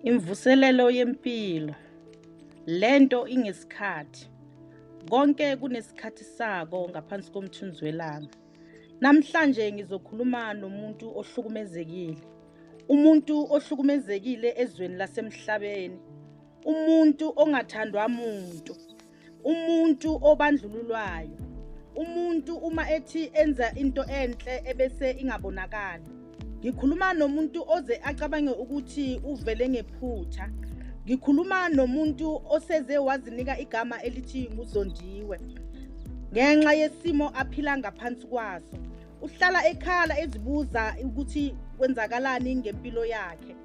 Imvuselelo yempilo. Lento ingesikhathi. Konke kunesikhathi sako ngaphansi komthunzi welanga. Namhlanje ngizokhuluma nomuntu ohlukumezekile. Umuntu ohlukumezekile ezweni lasemhlabeni. Umuntu ongathandwa muntu. Umuntu obandlululwayo. Umuntu uma ethi enza into enhle ebese ingabonakali. Ngikhuluma nomuntu oze acabange ukuthi uvele ngephutha. Ngikhuluma nomuntu oseze wazinika igama elithi nguZondiwe ngenxa yesimo aphila ngaphansi kwaso. Uhlala ekhala ezibuza ukuthi kwenzakalani ngempilo yakhe,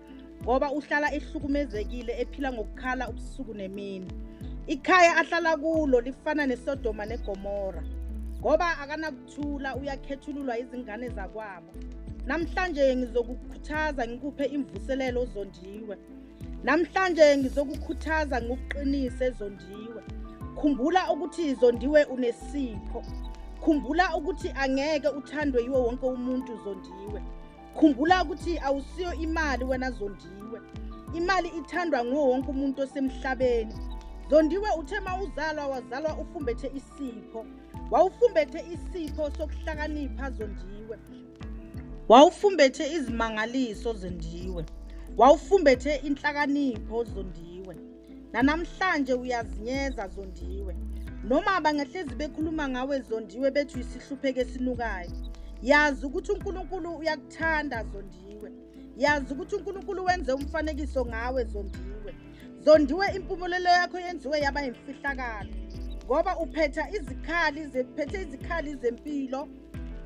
ngoba uhlala ehlukumezekile ephila ngokukhala ubusuku nemini. Ikhaya ahlala kulo lifana neSodoma neGomora, ngoba akanakuthula, uyakhethululwa izingane zakwabo. Namhlanje ngizokukhuthaza ngikuphe imvuselelo Zondiwe. Namhlanje ngizokukhuthaza ngikuqinise Zondiwe. Khumbula ukuthi Zondiwe unesipho. Khumbula ukuthi angeke uthandwe yiwo wonke umuntu Zondiwe. Khumbula ukuthi awusiyo imali wena Zondiwe. Imali ithandwa nguwo wonke umuntu osemhlabeni. Zondiwe, uthe mawuzalwa wazalwa ufumbethe isipho. Wawufumbethe isipho sokuhlakanipha Zondiwe. Wawufumbethe izimangaliso Zondiwe. Wawufumbethe inhlakanipho Zondiwe. Nanamhlanje uyazinyeza Zondiwe. Noma bangahlezi bekhuluma ngawe Zondiwe bethi uyisihlupheke esinukayo. Yazi ukuthi uNkulunkulu uyakuthanda Zondiwe. Yazi ukuthi uNkulunkulu wenze umfanekiso ngawe Zondiwe. Zondiwe, impumelelo yakho yenziwe yaba imfihlakalo, ngoba uphethe izikhali zempilo,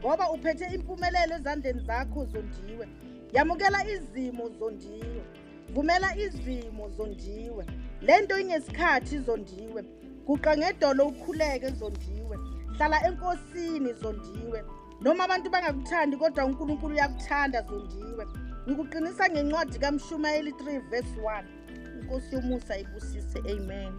ngoba uphethe impumelelo ezandleni zakho Zondiwe. Yamukela izimo Zondiwe. Vumela izimo Zondiwe. Lento ingesikhathi Zondiwe. Guqa ngedolo ukhuleke Zondiwe. Hlala enkosini Zondiwe. Noma abantu bangakuthandi kodwa uNkulunkulu uyakuthanda Zondiwe. Ngikuqinisa ngencwadi kaMshumayeli 3 verse 1. Inkosi yomusa ibusise. Amen.